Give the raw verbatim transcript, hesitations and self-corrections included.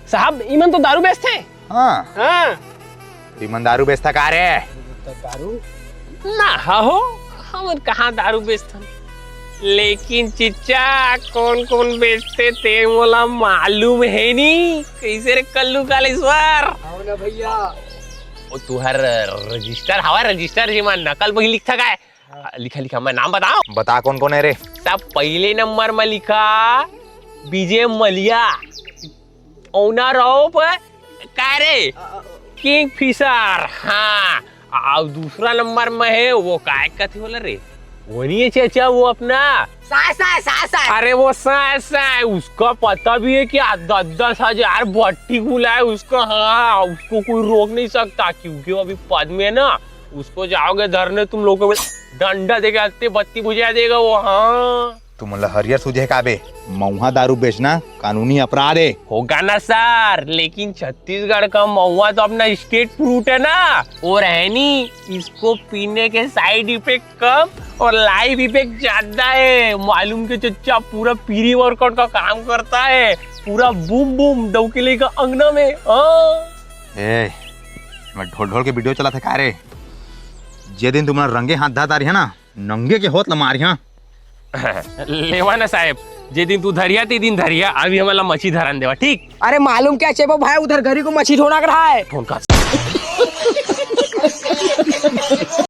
साहब, इमन तो दारू बेचथे। हाँ। हाँ। इमन दारू बेचता का रे? दारू? ना हो, हमन कहाँ दारू बेचथन? लेकिन चिच्चा, कौन कौन बेचते ते मोला मालूम है नी। कैसे रे कल्लू कालेश्वर? आओ ना भैया। वो तुहर रजिस्टर हवा, रजिस्टर जी मा नकल बही लिखता का है? हाँ। लिखा लिखा, मैं नाम बताओ। बता कौन कौन है रे? तब पहले नंबर में लिखा विजय मलिया, ओनर ऑफ का रे, किंग फिशर। हाँ। और दूसरा नंबर में है वो काय कथे बोला रे, वो नहीं है चाचा, वो अपना साय, साय, साय, साय। अरे वो साय, साय, उसका पता भी है क्या? दस दस हजार भट्टी खुला है उसका। हाँ, उसको कोई रोक नहीं सकता क्योंकि वो अभी पद में है ना। उसको जाओगे धरने तुम लोगों को डंडा देके आते बत्ती बुझा देगा वो। हाँ। तुमन ला हरियर सूझे का बे? महुआ दारू बेचना कानूनी अपराध है। होगा ना सर, लेकिन छत्तीसगढ़ का महुआ तो अपना स्टेट फ्रूट है ना, और है नी, इसको पीने के साइड इफेक्ट कम और लाइफ इफेक्ट ज्यादा है। मालूम के चच्चा पूरा पीरी वर्कआउट का काम करता है, पूरा बूम बूम डौकी लेगा अंगना में। हाँ। ए, मैं ढोल ढोल के वीडियो चलाथे का रे? जे दिन तुमन रंगे हाथ धर डारिहा ना, नंगे के होत ल मारिहा। लेवा ना साहेब, जे दिन तू धरिया ते दिन धरिया, अभी हमन ला मछी धरन देवा, ठीक? अरे मालूम क्या चेपो भाई, उधर घरी को मछी ढोना रहा है। फोन कर।